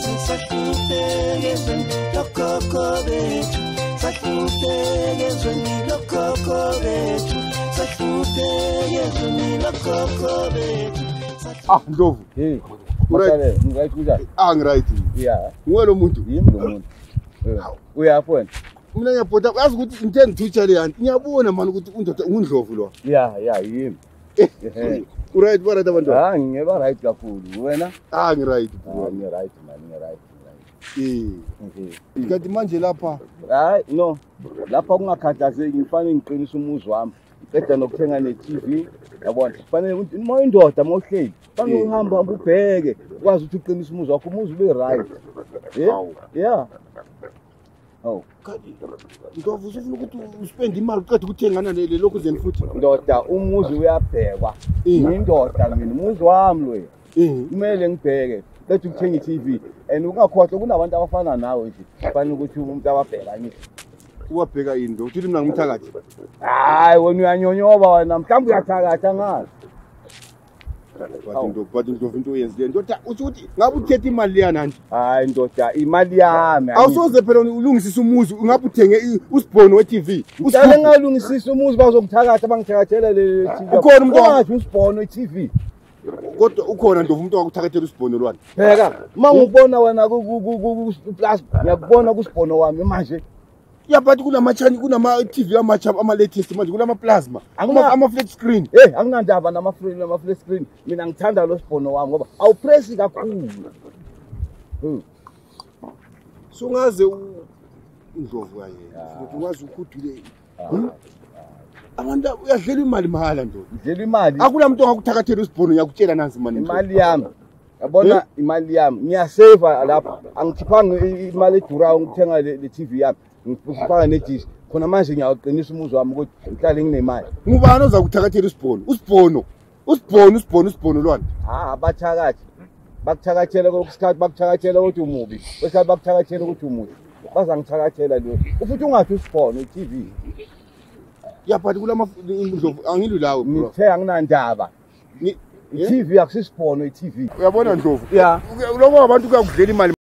Sahlupheke ezweni lokhokho bethu, sahlupheke ezweni lokhokho bethu, sahlupheke ezweni lokhokho bethu. Ah, Ndlovu. Hey. Uright. Ngiright kunjani? Ah, ngiright. Yeah. Nguwe lo muntu. Yimi lo muntu. Uyaphi wena? Mina ngiyabhoda, uyazi ukuthi into engithutsha le yanti. Ngiyabona mani ukuthi undoda uNdlovu lo. Yeah, yimi. Uright ba right abantwana? Ah, ngeba right kakhulu. Wena? Ah, ngiright. Ah, ngiright man, ngiright. Eh. Kanti manje lapha? Hayi, no. Lapha kungakhathazeki, ngifanele ngiqinise umuzi wami. Ngiqeda nokuthenga ne-TV. Yabona? Kufanele ukuthi uma indoda mawuhleli, kufanele uhambe ubheke, ukwazi ukuthi uqinise umuzi wakho, umuzi ube right. Yeah. Oh. Kanti Ndlovu usufuna ukuthi uspend imali uqede ukuthengana lokhu zeni futhi. Ndoda, umuzi uyabhekwa. Indoda mina, umuzi wami lo. Kumele ngibheke. Qeda ukuthenga i-TV and ungakhohlwa kunabantu abafana nawe nje. Kufanele ukuthi umuntu ababheka nje. Uwabheka yini lo? Uthi mina ngumthakathi. Hayi wena uyanyonyoba wena, mhlawumbe uyathakatha ngazi. But Ndlovu into oyenzile ndoda, uthi ukuthi ngabe uthethe imali leyana nje. Hayi ndoda, imali yami. Awusoze phela ulungisise umuzi, ungabe uthenge usibhono we-TV. Uhlale ngalungisisa umuzi bazongithakatha bangithakathela le TV. Ukhona umuntu ongathi usibhono we-TV. Kodwa ukhona Ndlovu umuntu owakuthakathela usibhono lwana. Bheka, uma ngikubona wena ku plus ngiyakubona kusibhono wami manje. Yeah, but kunama-channel, kunama-TV amatsha ama-latest manje, kunama-plasma, ama-flat screen. Hey, anginandaba nama-flat screen. Mina ngithanda lo sibhono wami ngoba awupresi kakhulu. So ngaze uNdlovu kayena, ungaze ukhudule. Abantu uyadlela imali mahhala ndoda. Udlela imali. Akula muntu ongakuthakathela usibhono, ngiyakutshela nansi mani. Imali yami. Yabona imali yami. Ngiyasave lapha. Angikhiphanga imali edurayo ngithenga le TV yami. Ngifaka nedish. Khona manje ngiyaqinisa umuzi wami ukuthi ngihlale nginemali. Ngubani ozakuthakathela usibhono? Usibhono. Usibhono, usibhono, usibhono lwana. Ah, abathakathi. Bakuthakathela kokusikhathi, bakuthakathela ukuthi umubi. Kwesikhathi bakuthakathela ukuthi umubi. Bazangithakathela lo. Ufuthi ungathi usibhono i-TV. Yeah, but kulama Ndlovu angilwi lawe bro. Ngithe anginandaba. I-TV akusisibhono i-TV. Uyabona Ndlovu? Yeah. Lokho abantu kuyakudlela imali.